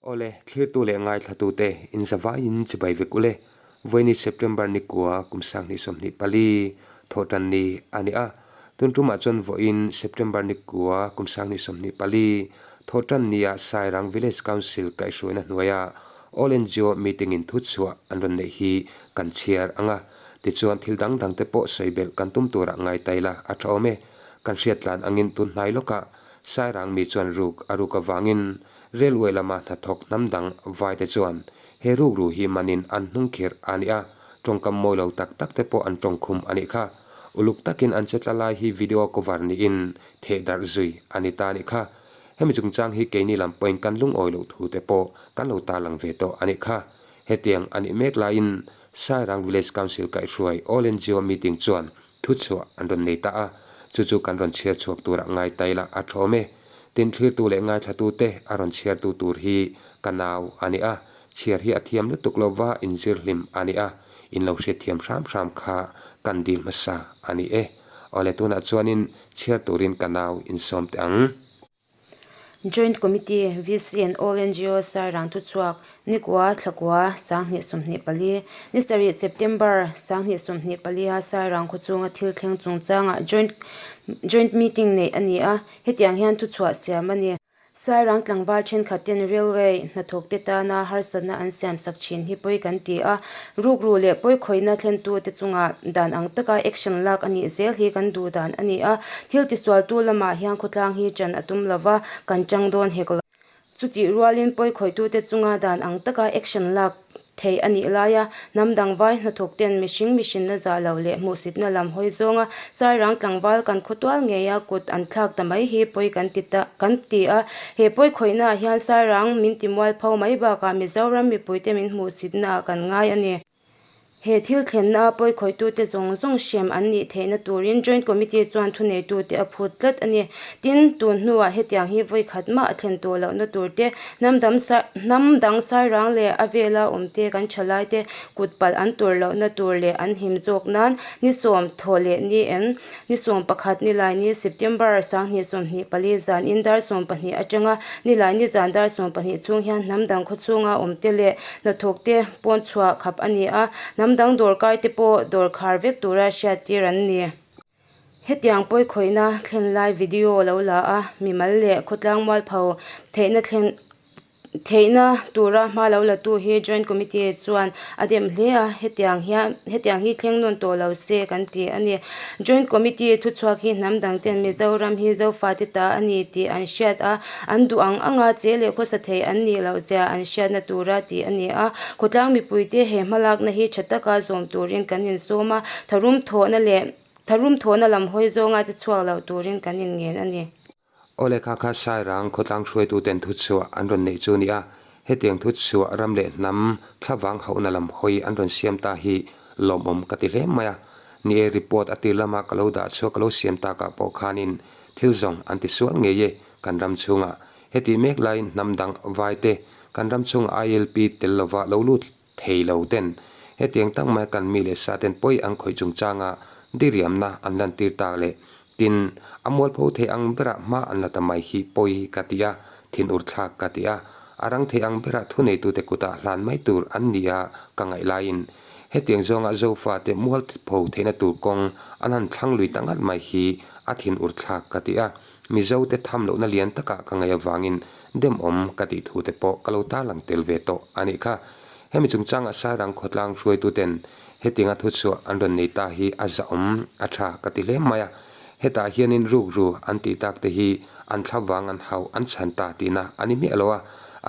Awle, thlirtu leh ngaithlatute inzavaiin chibai vek ule. Vawiini September ni kua kum 2024 thawhtan ni a ni a. Tun tumah chuan vawiin September ni kua kum 2024 thawhtan nia Sairang Village Council kaihhruaina hnuaia All NGO meeting in thuchhuah an rawn neih hi kan chhiar ang a. Tichuan thil dang dangte pawh sawi belh kan tum turah ngai ta ila a tha awm e. Kan hriat tlan angin tun hnai lawkah Sairang mi chuan ruk a ruk avangin Railway lama hnathawk hnam dang vaite chuan he rukru hi manin an hnung khirh a ni a, tawngkam mawi lo tak tak te pawh an tawngkhum a nih kha. Uluk takin an che tla lai hi video cover niin theh darh zui a ni ta a nih kha. Hemi chungchang hi keini lam pawhin kan lungawi loh thu te pawh kan lo tarlang ve tawh a nih kha. Hetiang a nih mek laiin Sairang Village Council kaihhruai All NGO meeting chuan Thuchhuah an rawn nei ta a, chu chu kan rawn chhiar chhuak turah ngai ta ila a thawm e. Tin thlirtu leh ngaithlatute a rawn chhiartu tur hi ka nau a ni a, chhiar hi a thiam lutuk lova inzir hlim a ni a, in lo hriatthiam hram hram kha kan dil hmasa a ni e. Awle tunah chuanin chhiar turin ka nau insawm teh ang. Joint Committee, VC and All NGO Sairang thuchhuak, Nikua, Thlakua, 2024, ni sarih September, 2024 a Sairang khawchhunga thil thleng chungchangah Joint Joint Meeting neih a ni a, hetiang hian thuchhuah siam a ni. Sairang tlangval thenkhat ten Railway hnathawk te tana harsatna an siamsak thin hi pawi kan ti a, Rukru leh pawikhawihna thlentute chungah dan ang taka action lak a nih zel hi kan duh dan a ni a, thil tisualtu lamah hian khawtlang hi ṭan a tum lova, kan ṭang dawn hek lo. Chutih rualin pawikhawitute chunga dan ang taka action lak theih a nih laia hnam dang vai hnathawkten mihring mihrinna zah lo leh hmuhsitna lam hawi zawnga Sairang tlangval kan khawtual ngeia kut an thlak ta mai hi pawi kan ti ta kan ti a. He pawi khawihnaah hian Sairang min ti mualpho mai bakah Mizoram mipuite min hmuhsitnaah kan ngai a ni. He thil thlenna a pawi khawihtute zawng zawng hrem an nih theihna turin Joint Committee chuan thuneitute a phut tlat a ni. Tin, tun hnuah hetiang hi vawi khat mah a thlen tawh lohna turte hnam dam hnam dang Sairang leh a vela awmte kan thalaite kut palh an tur lohna tur leh an him zawk nan Ni 10 leh ni en, ni 11 Nilaini, September, 2024 zanin dar 12 atanga Nilaini zan dar 12 chhung hian hnam dang khawchhunga awmte leh hnathawkte pawn chhuah khap a ni a, hnam dang dawrkaite pawh dawr khar vek tura hriattir an ni. Hetiang pawikhawihna thlen lai video lo la a, mimal leh khawtlang mualpho theihna thlen. Theihna tura hma lo latu hi Joint Committee chuan a dem hle a, hetiang hian hetiang hi thleng nawn tawh lo se kan ti a ni. Joint Committee thuchhuak hi hnam dang ten Mizoram hi Zofate ta a ni tih an hriat a, an duh ang anga che leh khawsa thei an nih loh zia an hriatna tura tih a ni a. Khawtlang mipuite he hmalakna hi tha taka zawm turin kan insawm a, tharum thawhna leh tharum thawhna lam hawi zawnga che chhuak loh turin kan inngen a ni. Aw lehkha kha Sairang khawtlang hruaituten thuchhuah an rawn neih chu a ni a, hetiang thuchhuah ram leh hnam thlavang hauhna lam hawi an rawn siam ta hi lawmawm ka ti hle mai a. Ni e, report a tir lama ka lo dah chhuah ka lo siam takah pawh khanin thil zawng an ti sual ngei e kan ram chhungah. Hetih mek laiin hnam dang vaite kan ram chhunga ILP tel lova lo lut thei lo ten hetiang tak mai kan mi leh sa ten pawi an khawih chungchanga diriamna an lantir tak leh tin a mualpho thei ang berah hma an la ta mai hi pawi ka ti a, thinur thlak ka ti a, a rang thei ang berah thuneitute kutah hlan mai tur an ni a ka ngaih laiin hetiang zawnga Zofate mualpho theihna tur kawng an han thlang lui ta ngat mai hi a thinur thlak ka ti a, Mizote tham lohna lian takah ka ngaih avangin Demawm ka tih thu te pawh ka lo tarlang tel ve tawh a nih kha. Hemi chungchanga Sairang khawtlang hruaituten hetianga thuchhuah an rawn nei ta hi a zahawm a tha ka ti hle mai a. Hetah hianin rukru an tih tak te hi an thlavang an hauh an chhan ta tihna a ni miah lo a.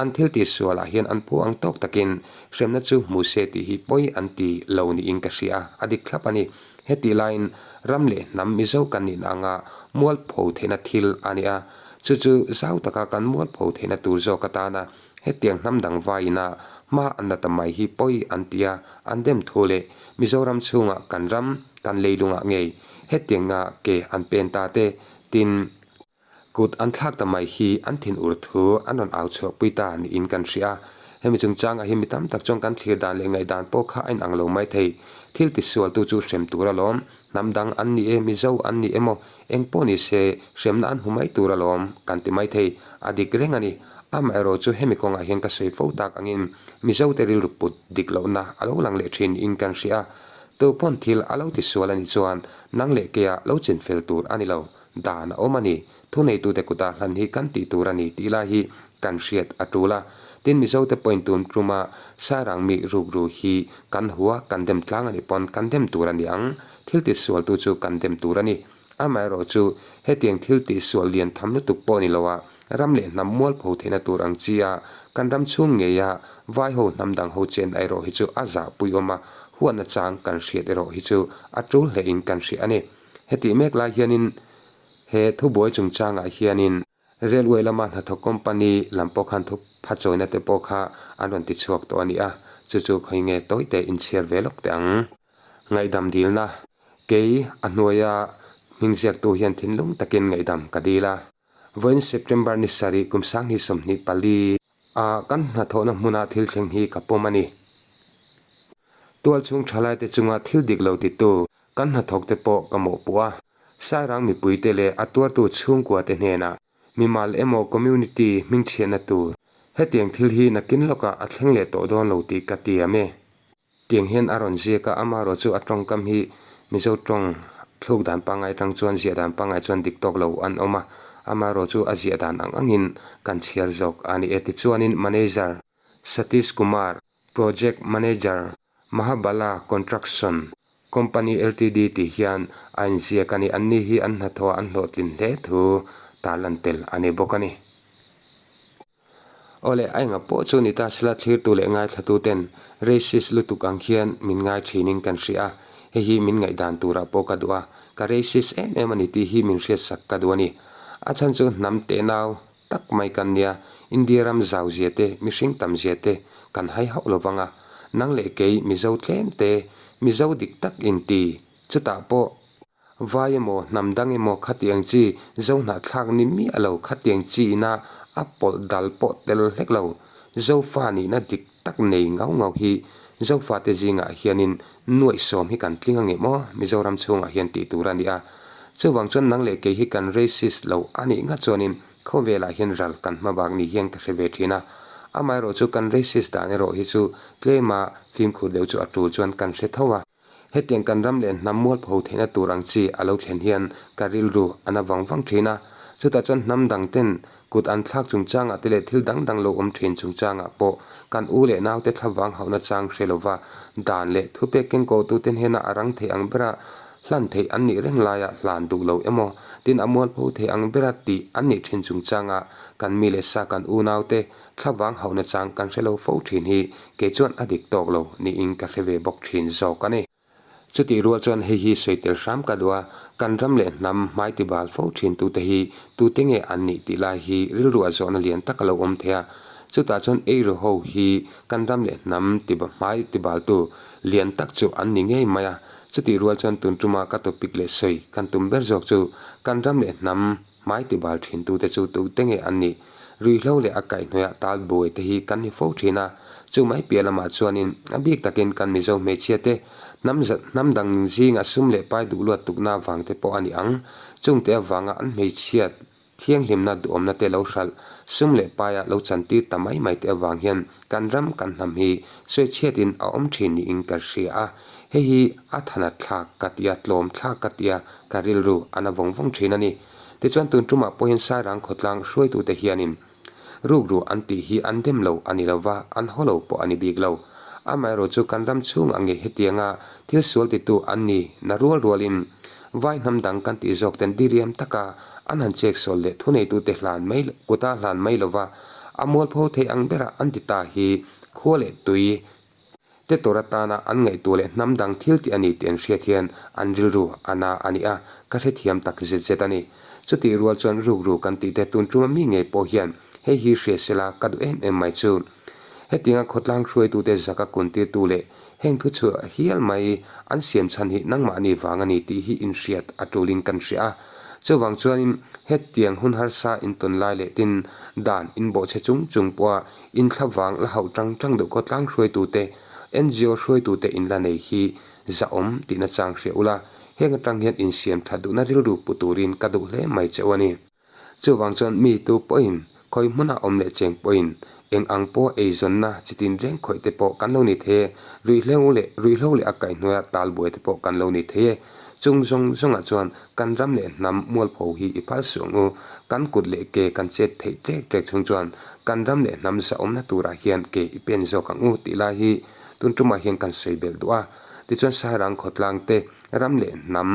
An thil tih sualah hian an phu ang tawk takin hremna chu hmu se tih hi pawi an ti lo niin ka hria a, a dik thlap a ni. Hetih laiin ram leh hnam Mizo kan nihna anga mualpho theihna thil a ni a. Chu chu zau taka kan mualpho theihna tur zawk atana hetiang hnam dang vaiina hma an la ta mai hi pawi an ti a, an dem thu leh Mizoram chhungah kan ram, kan leilungah ngei hetianga ke an pen ta te, tin, kut an thlak ta mai hi an thin ur thu an rawn au chhuahpui ta niin kan hria a. Hemi chungchangah hi mi tam tak chuan kan thlir dan leh ngaihdan pawh kha a inang lo mai thei. Thil tisualtu chu hrem tur alawm, hnam dang an ni e, Mizo an ni emaw, Eng pawh ni se, hremna an hmu mai tur alawm, kan ti mai thei. A dik reng a ni. Amaherawh chu hemi kawngah hian ka sawi fo tak angin Mizote rilru put dik lohna a lo lang leh thin niin kan hria a. Tupawn thil a lo tisual a nih chuan nang leh keia lo chinfel tur a ni lo. Dan a awm a ni. Thuneitute kuta hlan hi kan tih tur a ni tih lai hi kan hriat a tul a. Tin Mizote pawhin tun tuma Sairang mi rukru hi kan hua kan dem tlang a nih pawn kan dem tur a ni ang. Thil tisualtu chu kan dem tur a ni. Amaherawh chu hetiang thil tihsual lian tham lutuk pawh ni loa ram leh hnam mualpho theihna tur ang chi a kan ram chhung ngeia vai ho hnam dang ho chen erawh hi chu a zahpui awm a, huatna chang kan hriat erawh hi chu a tul hlein kan hria a ni. Hetih mek lai hianin he thubuai chungchangah hianin Railway lama hnathawk company lam pawh khan thu phachawina te pawh kha an rawn ti chhuak tawh a ni a, chu chu khawi nge tawi te inchhiar ve lawk teh ang. Ngaihdam dilna, Kei a hnuaia hming ziaktu hian thinlung takin ngaihdam ka dil a. Vawiin September ni sarih kum 2024 a kan hnathawhna hmuna thil thleng hi ka pawm a ni. Tualchhung thalaite chunga thil dik lo titu kan hnathawkte pawh ka mawhpuh a. Sairang mipuite leh a tuartu chhungkuate hnenah mimal emaw community hmingchhiatna tur hetiang thil hi nakin lawkah a thleng leh tawh dawn lo tih ka tiam e. Tiang hian a rawn ziak a, amaherawh chu a tawngkam hi Mizo tawng thluk dan pangngai atang chuan ziah dan pangngai chuan dik tawk lo an awm a, amaherawh chu a ziah dan ang angin kan chhiar zawk a ni e. Tichuanin Manager Satish Kumar, Project Manager Mahabala Construction Company Ltd tih hian a inziak a ni. Anni hi an hnathawh an hlawhtlin hle thu tarlan tel a ni bawk a ni. Awle, a enga pawh chu ni ta sela thlirtu leh ngaithlatu ten racist lutuk ang hian min ngai thinin kan hria a, hei hi min ngaihdan turah pawh ka duh a, ka racist em em a ni tih hi min hriatsak ka duh a ni. A chhan chu hnam tehnau tak mai kan nia, India ram zau zia te, mihring tam zia te kan hai hauh lo vang a, nang leh kei Mizo tlem te, Mizo dik tak in ti, chutah pawh vai emaw hnam dang emaw khatiang chi Zo hnahthlak ni miah lo khatiang chi ina a pawlh dal pawh tel hlek lo, Zofa nihna dik tak nei ngau ngau hi Zofate zingah hianin nuaihsawm hi kan tling ange maw Mizoram chhungah hian tih tur a ni a. Chuvang chuan nang leh kei hi kan racist lo a nih nghat chuanin khawvelah hian ral kan hma bak ni hian ka hre ve thin a. Amaherawh chu kan racist dan erawh hi chu tlema fimkhur deuh chu a tul chuan kan hre tho a. Hetiang kan ram leh hnam mualpho theihna tur ang chi a lo thlen hian ka rilru a na vang vang thin a. Chutah chuan hnam dang ten kut an thlak chungchangah te leh thil dang dang lo awm thin chungchangah pawh kan u leh naute thlavang hauhna chang hre lova dan leh thupek kengkawhtute hnena a rang thei ang bera hlan theih an nih reng laia hlan duh lo emaw tin a mualpho thei ang bera tih an nih thin chungchanga kan mi leh sa kan unaute Thlavang hauhna chang kan hre lo fo thin hi kei chuan a dik tawk lo niin ka hre ve bawk thin zawk a ni. Chutih rual chuan hei hi sawi tel hram ka duh a, kan ram leh hnam hmai ti bal fo thin tute hi tute nge an nih tih lai hi rilru a zawhna lian tak a lo awm thei a. Chutah chuan eiru ho hi kan ram leh hnam ti hmai ti baltu lian tak chu an ni ngei mai a. Chutih rual chuan tun tuma ka topic leh sawi kan tum ber zawk chu kan ram leh hnam Hmai ti bal thintute chu tute nge an nih? Ruihhlo leh a kaihhnawih tal buai te hi kan ni fo thin a, chu mai piah lamah chuanin a bik takin kan Mizo hmeichhia te hnam hnam dang zinga sum leh pai duh luat tukna vang te pawh a ni ang. Chungte avanga an hmeichhia thianghlimna duhawmna te lo hralh sum leh paia lo chantir ta mai mai te avang hian kan ram kan hnam hi sawichhiatin a awm thin niin ka hria a, hei hi a thanat thlak ka ti a, tlawm thlak ka ti a, Ka rilru a na vawng vawng thin a ni. Tichuan tun tumah pawhin Sairang khawtlang hruaitute hianin rukru an tih hi an dem lo a ni lo va, an haw lo pawh a ni bik lo. Amaherawh chu kan ram chhungah nge hetianga thil sual titu an ni na rual rualin vai hnam dang kan tih zawk ten diriam taka an han chek sawl leh thuneitute hlan mai kuta hlan mai lova a mualpho thei ang bera an ti ta hi khua leh tui Te tur atana an ngaihtuah leh hnam dang thil tih a ni tih an hriat hian an rilru a na a ni a, ka hrethiam tak zet zet a ni. Chutih rual chuan rukru kan tih te tun tuma mi ngei pawh hian hei hi hria sela ka duh em em mai chu. Hetianga khawtlang hruaitute zaka kuntirtu leh heng thu chhuah hial mai an siam chhan hi nangmahni vang a ni tih hi inhriat a tulin kan hria a. Chuvang chuanin hetiang hun harsa intawn lai leh tin dan inbawhchhe chung chung pawha Inthlavang la hauh tang tang deuh khawtlang hruaitute, ngo hruaitute in la nei hi zahawm tihna chang hria ula, heng atang hian insiam that duhna rilru pu turin ka duh hle mai che u a ni. Chuvang chuan mi tu pawhin Khawi hmuna awm leh cheng pawhin eng ang pawh eizawnna chitin reng khawih te pawh kan lo ni thei e, ruihhlo leh ruihhlo leh a kaihhnuaia talbuai te pawh kan lo ni thei e. Chung zawng zawngah chuan kan ram leh hnam mualpho hi i phal suh ang u. Kan kut leh ke kan chet theih ṭek ṭek chhung chuan kan ram leh hnam zahawmna turah hian ke i pen zawk ang u tih lai hi tun tumah hian kan sawi belh duh a. Tichuan Sairang khawtlang te ram leh hnam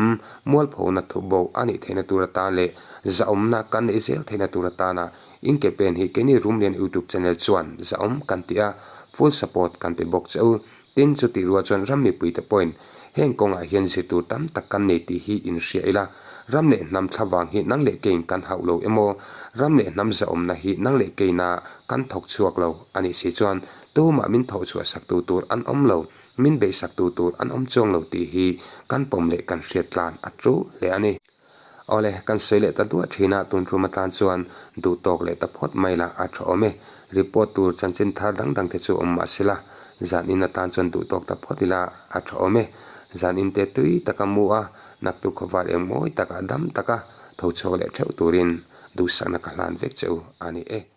mualphona thubo a nih theihna tur atan leh zahawmna kan neih zel theihna tur atana inke pen hi keini Rumlian YouTube channel chuan zahawm kan ti a, full support kan pe bawk che u. Tin, chutih rual chuan ram mipuite pawhin heng kawngah hian zir tur tam tak kan nei tih hi inhria ila, ram leh hnam thlavang hi nang leh keiin kan hauh lo emaw, ram leh hnam zahawmna hi nang leh keina kan thawk chhuak lo a nih si chuan tumah min thawh chhuah saktu tur an awm lo, min beihsak tu tur an awm chuang lo tih hi kan pawm leh kan hriat tlan a tu hle a ni. Awle, kan sawi leh ta duah thin a, tun tum atan chuan duh tawk leh ta phawt mai lah a tha awm e. Report tur chanchin thar dang dang te chu awm mah sela, zan in atan chuan duh tawk ta phawt ila a tha awm e. Zan in te tui taka mu a, naktuk khawvar eng mawi taka dam taka tho chhuak leh theuh turin duhsakna ka hlan vek che u a ni e.